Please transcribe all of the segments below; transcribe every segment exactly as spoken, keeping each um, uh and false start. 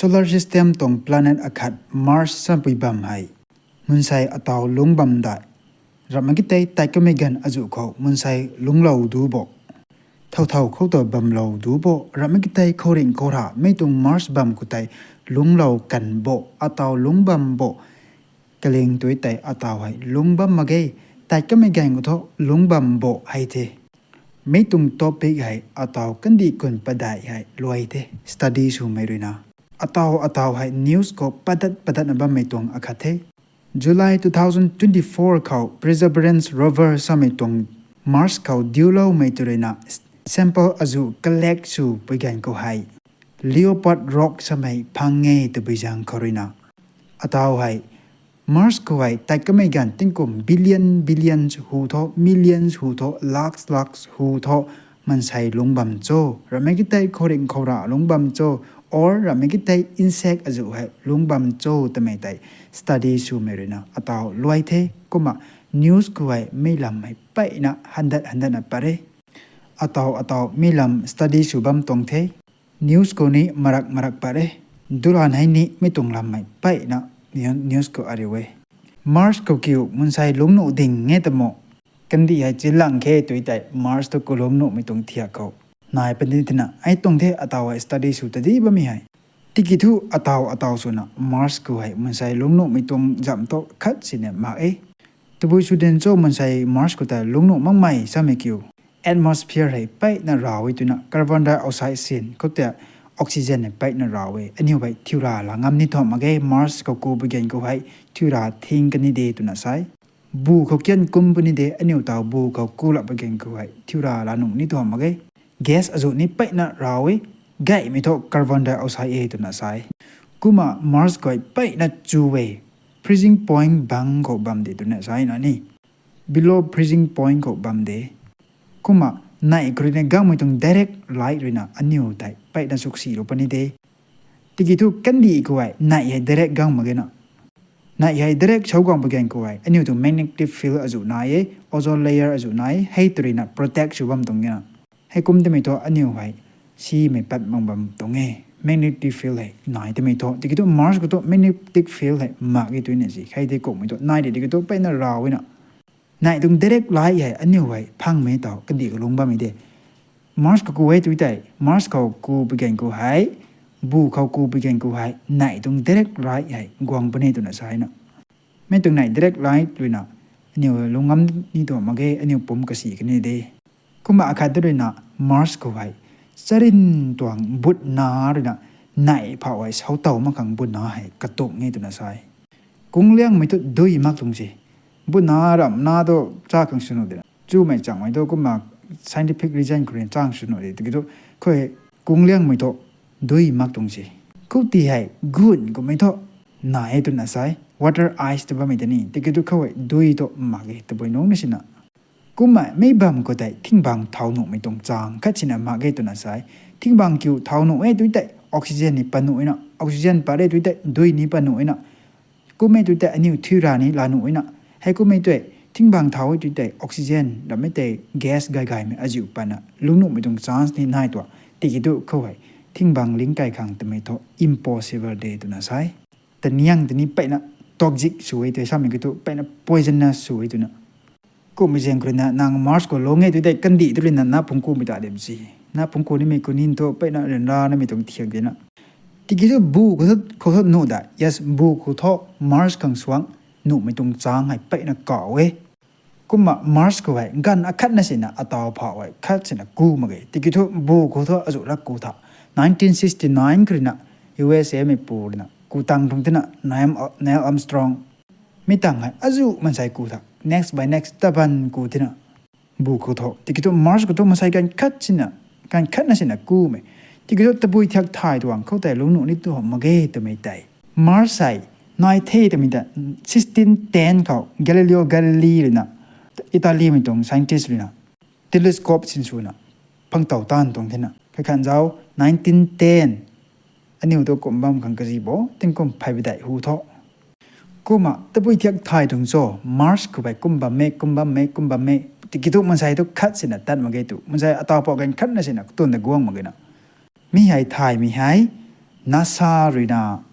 Solar system tuang planet akhat Mars sapui bam hei mansei ataw lungc bam dai. Ramhmei ki tei tat kamei ganv azuh khou mansei lungclou du bo. Thow thow khou ta bamlou du bo. Ramhmei ki tei khouringh khou ra mei tuang Mars bam khou tei lungclou kan bo, ataw lungc bam bo. Kaling tui tei ataw hei lungc bam mak ge, tat kamei ganv khou thu lungc bam bo hei the. Mei tuang topic hei ataw kandih kun padeih hei luai the, study swmei ruina. Ataw ataw hei news khou padat padatna bammei tuang akhat the. July two thousand twenty-four khou Perseverance rover samei tuang Mars khou diuloumei tw ruina sample azuh collect sw pui ganv khou hei Leopard rock samei phang e tabui zaeng khou ruina. Ataw hei Mars khou hei tat kamei ganv tingkum billion billions hu tho, millions hu tho, lakhs lakhs hu tho, mansei lungc bam cho, ramhmei ki tei khouringh khou ra lungc bam cho, or ramhmei ki tei insect azuh hei lungc bam cho twmei tei study swmei ruina ataw luai the. Kumna news khou hei mei lam hei peyna handat handatna pat re. Ataw ataw mei lam study sw bam tuang the. News khou ni marak marak pat re. Dulan hei ni mei tuang lammei peyna news khou ariu e. Mars khou kiu mansei lungc nuh ding e tamo, kandih hei chilang khe tui tei Mars tu kalungc nuhmei tuang thiak khou nai puni thena ai tuang the ataw hei study sw tadi bammei hei. Tiki thu ataw ataw swna Mars khou hei mansei lungc nuhmei tuang zamh thu khat sini mak e. Tabui sw din cho mansei Mars khou tei lungc nuh makmei samei kiu atmosphere hei peyna raw e twna carbon dioxide sin khou tei oxygen hei peyna raw e. Aniu hei thiu ra la ngam ni thu mak ge, Mars khou ku pui ganv khou hei thiu ra thing kani de twna sa e. Bu khou kian kum puni de, aniu taw bu khou ku lap pui ganv khou hei thiu ra la nuh ni thu mak ge. Gas azuh ni peyna raw e, gaymei thu carbon dioxide e twna sa e. Kumna Mars khou hei peyna chu e, freezing point bang khou bam de twna sa e na ni. Below freezing point khou bam de. Kumna neih khou ruina gangmei tuang direct light ruina aniu tei peyna suksi lou puni de. Tiki thu kandih khou hei neih hei direct gang mak ge na. Neih hei direct sau guang pui ganv khou hei aniu tuang magnetic field azuh nai e, ozone layer azuh nai e, hei tw ruina protect sw bam tuang e na. Heikum twmei thu aniu hei simei pat mak bam tuang e. Magnetic field hei nai twmei thu, tiki thu Mars khou thu magnetic field hei mak e twna si hei de kummei thu nai de, tiki thu peyna raw e na. Neih tuang direct light hei aniu hei phangmei taw kandih khou lungc bammei de. Mars khou ku e tui tei, Mars khou ku pui ganv khou hei, bu khou ku pui ganv khou hei neih tuang direct light hei guang puni twna sa e na. Mei tuang neih direct light ruina aniu lungc ngam ni thu mak ge, aniu pumc kasi kani de. Kumna akhat ruina Mars khou hei charin tuang butna ruina neih phau hei sau tow mak khang butna hei katung e twna sa e. Kungliangmei thu dui mak tuang se. Butna ramhna thu cha khang sw nuh de na. Chumei changmei thu kumna scientific reason khou ruina chang sw nuh de. Tiki thu khou hei kungliangmei thu dui mak tuang se. Khou ti hei gun kummei thu nai e twna sa e. Water ice tw bammei tei ni. Tiki thu khou hei dui thu mak ge tabui nungc na sina. Kumna mei bam khou tei thingbang thau nuhmei tuang chang khat sina mak ge twna sa e. Thingbang kiu thau nuh e tui tei oxygen ni pat nuh e na. Oxygen pat re tui tei dui ni pat nuh e na. Kummei tui tei aniu thiu ra ni la nuh e na. Heikum e tui thingbang thau e tui tei oxygen ramhmei tei gas gay gaymei aziu patna lungc nuhmei tuang chance ni nai tuang. Tiki thu khou hei thingbang ling kai khang twmei thu impossible de twna sa e. Taniang tei ni peyna toxic sw e tei samei ki thu peyna poisonous sw e twna. Kummei zaeng khou ruina nang Mars khou lungc e tui tei kandih tu ruina na phungc kumei ta de si. Na phungc ku nimei ku nin thu peyna ryanra namei tuang thiak de na. Tiki thu bu khou thu, khou thu nuh da. Yes, bu khou thu Mars khang suang nuhmei tuang chang hei peyna kaw e. Kumna Mars khou hei ganv akhatna sina ataw phau hei khat sina ku mak ge. Tiki thu bu khou thu azuh lak ku tha. Nineteen sixty-nine khou ruina U S A meipu ruina ku tang phung tina Neil, Neil Armstrong. Mi tang hei azuh mansei ku tha. Next by next taban ku tina. Bu khou thu. Tiki thu Mars khou thu mansei ganv khat sina, ganv khatna sina kumei. Tiki thu tabui thiak thay tuang khou tei lungc nuh ni tu mak ge twmei tei. Mars hei nai the twmei ta sixteen ten khou Galileo Galilei ruina, Italy mei tuang scientist ruina telescope sinswna phang tow tan tuang thena. Khatkhan zauc nineteen ten aniu tu kum bam khang kazi bo, tingkum phey padeih hu tho. Kumna tabui thiak thay tuang cho, Mars khou bei kum bammei, kum bammei, kum bammei. Tiki thu mansei tu khat sina tat mak ge tu. Mansei ataw pou ganv khatna sina katun da guang mak ge na. Mi hei thaymei hei, NASA ruina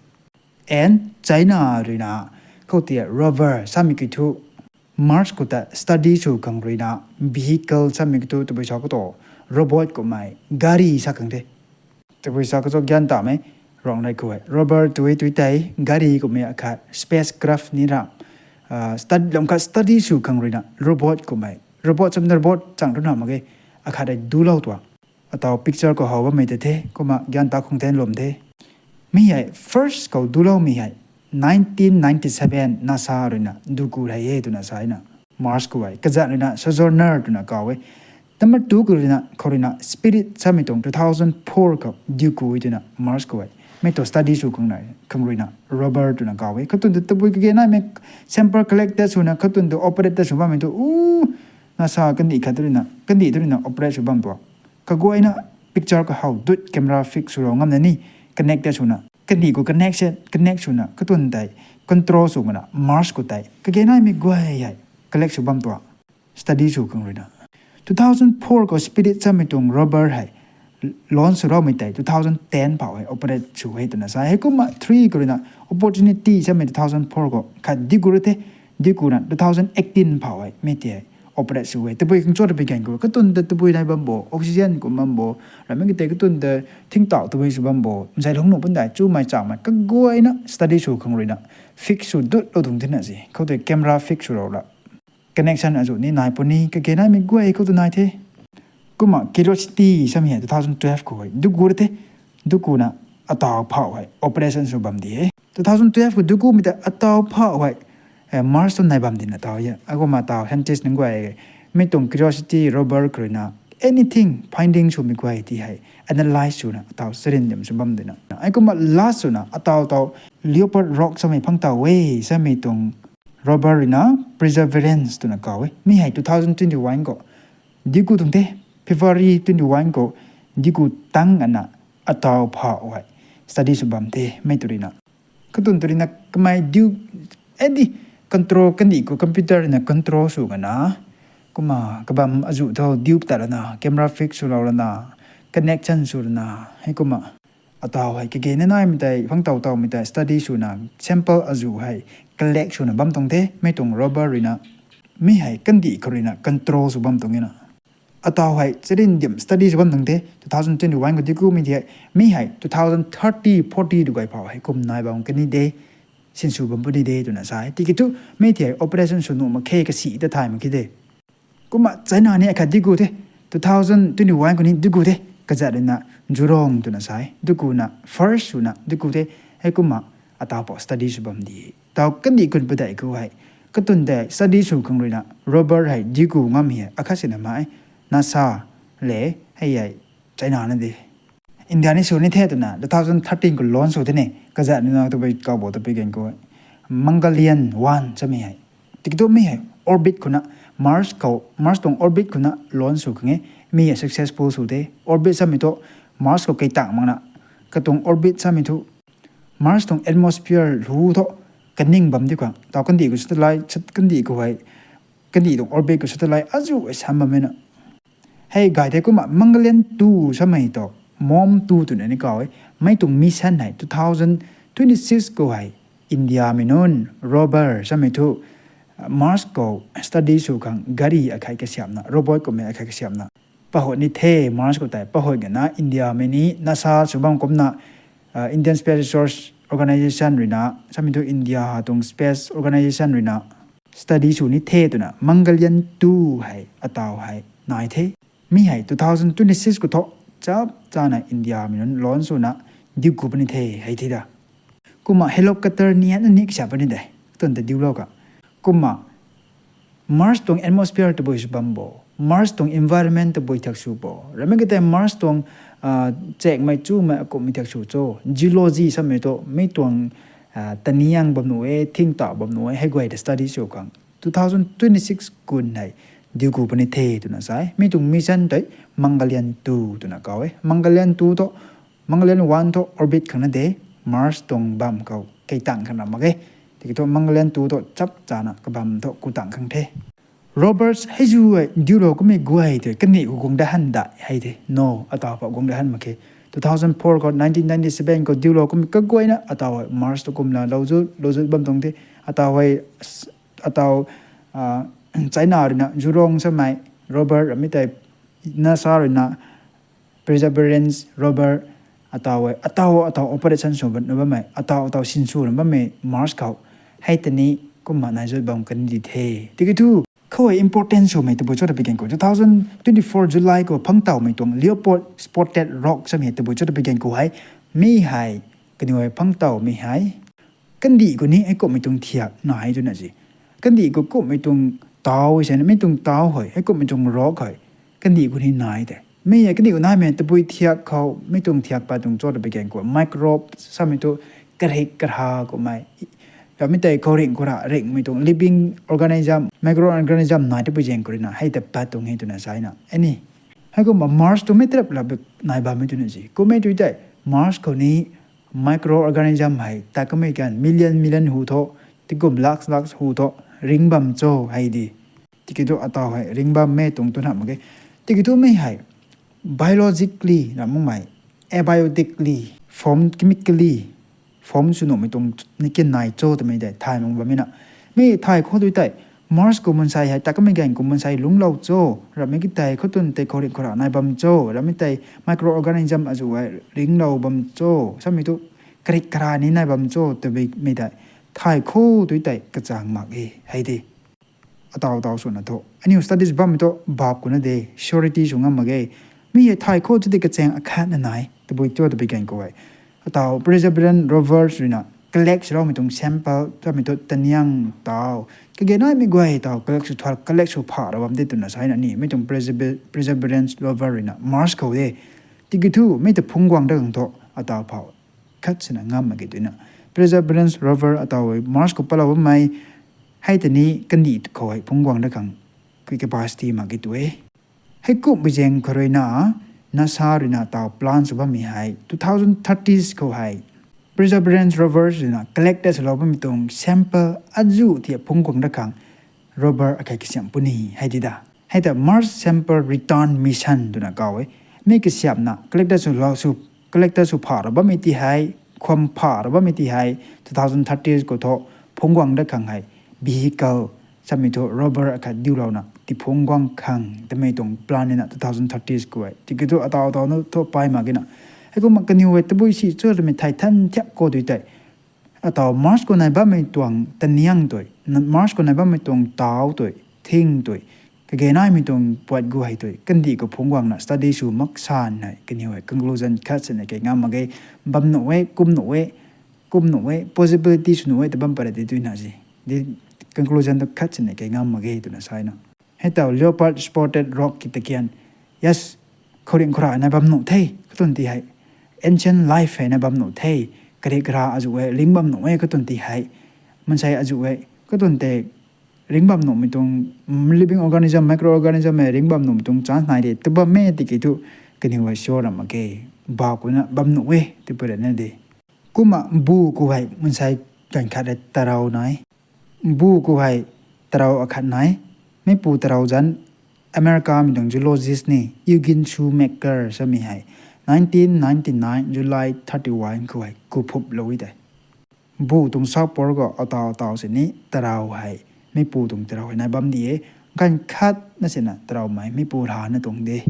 and China ruina khou ti rover samei ki thu Mars khou ta study sw khang ruina vehicle samei ki thu tabui sa khou tu robot kummei gari sa khang the. Tabui sa khou tu gyan tamei rong nai khou e. Rover tui tui tei gari kummei akhat spacecraft ni ra study lam khat study sw khang ruina robot kummei robot sam robot chang runa mak ge akhat ai dulou tua. Ataw picture khou how bammei te the kumna gyan ta khang the lwm the. Mi hei first khou duloumei hei nineteen ninety seven NASA ruina duku hei e twna sa na Mars khou hei kazat ruina Sojourner twna kaw e. Number two khou ruina khou ruina Spirit samei tuang two thousand four khou duku twna Mars khou hei mei tu study sw khang ruina rover twna kaw e. Khou tun ta tabui kage naimei sample collect ta swna khou tun ta operate ta sw bammei tu u NASA kandih khat ruina kandih tu ruina operate sw bam tua. Kaguayna picture khou how dut camera fix swlou ngamna ni connect ta swna kandih khou connect se connect swna khou tun tei control sw mana Mars khou tei kage naimei guay hei collect sw bam tua. Study sw khang ruina two thousand four khou Spirit samei tuang rover hei launch swloumei tei two thousand ten phau hei operate sw e twna sa. Heikumna three khou ruina Opportunity samei two thousand four khou khat duku ru the. Dukuna two thousand eighteen phau hei mi ti hei operate sw e. Tabui khang cho tabui gan khou khou tun ta tabui nai bam bo oxygen kum bam bo ramei ki tei khou tun ta thingtauh tabui sw bam bo mzei lungc nuh pun dai chumei changmei kaguayna study sw khang ruina fix sw dutlou tuang thena si khou tei camera fix swlou la connection azu ni nai puni kage naimei guay khou tu nai the. Kumna Curiosity samei hei two thousand twelve khou hei duku ru the. Dukuna ataw phau hei operation sw bam di e. Two thousand twelve khou dukumei ta ataw phau hei Mars tu nai bam dina taw e. Akumna ataw scientist nunc guay mei tuang Curiosity rover khou ruina anything finding swmei guay ti hei analyze swna ataw charyn dim sw bam dina. Heikumna last swna ataw taw Leopard Rock samei phang taw e samei tuang rover ruina Perseverance twna kaw e. Mi hei two thousand twenty-one khou duku tuang the. February twenty-one khou duku tang ana ataw phau hei study sw bam the mei tu ruina. Khou tun tu ruina kamei diu edi control kandih khou computer ruina control sw kana kumna kabam azu tho diu ta lana camera fix swlou lana connection sw lana heikumna ataw hei kage na naimei tei phang taw tawmei tei study swna sample azu hei collect swna bam tuang the mei tuang rover ruina. Mi hei kandih khou ruina control sw bam tuang e na. Ataw hei charyn dim study sw bam tuang the two thousand twenty-one khou dukumei ti hei mi hei two thousand thirty forty du guay phau hei kum nai bam kani de sinsw bam puni de twna sa e. Tiki thu mi ti hei operation sw nuh mak khe kasi ta thay mak ki de. Kumna China ni akhat duku the two thousand twenty-one khou ni duku the kazat ruina Zhurong twna sa e. Dukuna first swna duku the. Heikumna ataw phau study sw bam di taw kandih khou padeih khou hei khou tun tei study sw khang ruina rover hei duku ngam hei akhat sina mai NASA le hei hei China na de. India ni sw ni the twna two thousand thirteen khou launch sw the ne kazat ruina tabui kaw bo tabui gan khou Mangalyaan one samei hei. Tiki thu mi hei orbit khou na Mars khou Mars tuang orbit khou na launch sw khang e. Mi hei successful sw the. Orbit samei thu Mars khou kei tang makna katuang orbit samei thu Mars tuang atmosphere lu thu kaning bam di khang taw kandih khou satellite kandih khou hei kandih tuang orbit khou satellite azu e sam bammei na. Hei gay the kumna Mangalyaan two samei tu MOM two twna ni kaw e. Mei tuang mission hei two thousand twenty-six khou hei Indiamei nunc rover samei thu Mars khou study sw khang gari akhei kasiamna robot kummei akhei kasiamna pahut ni the. Mars khou tei pahut gana Indiamei ni NASA sw bam kumna Indian Space Research Organisation ruina samei thu India tuang space organisation ruina study sw ni the twna Mangalyaan two hei ataw hei nai the. Mi hei two thousand twenty-six khou thu chap chana Indiamei nunc launch swna duku puni the hei the da. Kumna helicopter ni ana ni kasiam puni de. Tun ta diulou ka kumna Mars tuang atmosphere tabui sw bam bo, Mars tuang environment tabui thak sw bo ramei ki tei Mars tuang chakmei chumei akumhmei thak sw cho geology samei tu mi tuang taniang bam nuh e thingtauh bam nuh e hei guay ta study sw khang two thousand twenty-six kun hei duku puni the twna sa e. Mi tuang mission tei Mangalyaan two twna kaw e. Mangalyaan two thu Mangalyaan one thu orbit khang na de Mars tuang bam khou kei tang khang na mak e. Tiki thu Mangalyaan two thu chap chana kabam thu ku tang khang the. Rovers hei zu e diulou kummei guay tei kandih khou guang da han dai hei the no ataw phau guang da han mak khe. two thousand four khou nineteen ninety seven khou diulou kum kaguayna ataw hei Mars tu kumna lou zut lou zut bam tuang the. Ataw hei ataw China ruina Zhurong samei rover, amei tei NASA ruina Perseverance rover, ataw hei ataw ataw operation sw na bammei, ataw ataw sinswna bammei Mars khou hei tei ni kumna nai zut bam kan di the. Tiki thu khou hei important swmei tabui cho ta pui gan khou two thousand twenty four July khou phangtawmei tuang leopard spotted rock samei tabui cho ta pui gan khou hei, mi hei kaniw hei phangtawmei hei kandih khou ni heikumhmei tuang thiak nai twna si. Kandih khou kumhmei tuang taw sena, mi tuang taw hei heikumhmei tuang rock hei kandih khou ni nai tei, mi hei kandih khou naimei tabui thiak khou mi tuang thiak pat tuang cho ta pui gan khou microbe samei thu karik karha kummei, ramei tei khouringh khou ra ringhmei tuang living organism, microorganism nai tabui zaeng khou ruina hei ta pat tuang e twna sa na. Ani heikumna Mars tu mei tarap la nai bammei twna si. Kummei tu tei Mars khou ni microorganism hei ta kamei kan million million hu tho, tikum lakhs lakhs hu tho ring bam cho hei di. Tiki thu ataw hei ring bammei tuang tu na mak ge. Tiki thu mi hei biologically ra makmei, abiotically form, chemically form sw nuhmei tuang ni kin nai cho twmei tei thay mak bammei na. Mi thay khou tu tei Mars khou mansei hei ta kamei gan khou mansei lungclou cho, ramei ki tei khou tun tei khouringh khou ra nai bam cho, ramei tei microorganism azuh hei ringlou bam cho samei thu karik kara ni nai bam cho twmei tei thay khou tu tei kachang mak e hei di. Ataw taw swna thu aniu studies bammei thu bap kuna de, surety sw ngam mak ge. Mi hei thay khou tu tei kachaeng akhatna nai tabui cho ta pui gan khou hei ataw Perseverance rovers ruina collect swloumei tuang sample twmei thu taniang taw kage naimei guay taw collect sw thal collect sw pha ra bam de twna sa na ni. Mi tuang Persever- Perseverance rover ruina Mars khou de. Tiki thu mi ta phungc guang da khang thu ataw phou khat sina ngam mak ge twna. Perseverance rover ataw hei Mars khou patlou bammei hei tei ni kandih khou hei phungc guang da khang ki capacity mak ge tu e. Heikumhmei zaeng khou ruina NASA ruina taw plan sw bammei hei two thousand thirties khou hei Perseverance rovers ruina collect swlou bammei tuang sample azuh thia phungc guang da khang rover akhat kasiamh puni hei di da. Hei ta Mars Sample Return Mission twna kaw e. Mi kasiamhna collect swlou sw collect sw pha ra bammei ti hei, khwan pha ra bammei ti hei two thousand thirties khou thu phungc guang da khang hei vehicle samei thu rover akhat diulouna ti phungc guang khang twmei tuang plan nina two thousand thirties khou e. Tiki thu ataw ataw nu thu pay mak ge na. Heikumna kaniw hei tabui si cho twmei thay than thiak khou tu tei ataw Mars khou nai bammei tuang taniang tei, Mars khou nai bammei tuang taw tei, thing tei, kage naimei tuang puat gu hei tei kandih khou phungc guangna study sw mak san hei kaniw hei conclusion khat sina kei ngam mak ge. Bam nuh e, kum nuh e, kum nuh e, possibility sw nuh e ta bam pat ra di twna si. Di conclusion tu khat sina kei ngam mak ge twna sa na. Hei taw leopard spotted rock ki ta kian, yes, khouringh khou ra nai bam nuh the katun ti hei, ancient life hei nai bam nuh the, karik kara azuh hei ring bam nuh e katun ti hei, mansei azuh hei katun tei ring bam nuhmei tuang living organism, microorganism hei ring bam nuhmei tuang chance nai de tw bammei tiki thu kaniw hei sure ra mak ge. Bap kuna bam nuh e tw pui ra na de. Kumna bu khou hei mansei ganv khat hei tarou nai. Bu khou hei tarou akhat nai. Mipu tarou zanc Americamei tuang zoologist ni Eugene Shoemaker samei hei nineteen ninety nine July thirty one khou hei ku phuplou e tei. Bu tuang sapor khou ataw ataw sini tarou hei, mipu tuang tarou hei nai bam di e. Ganv khatna sina taroumei mipu rana tuang de.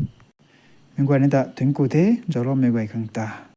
Meic guayna ta thuanc ku the, zauloumei guay khang ta.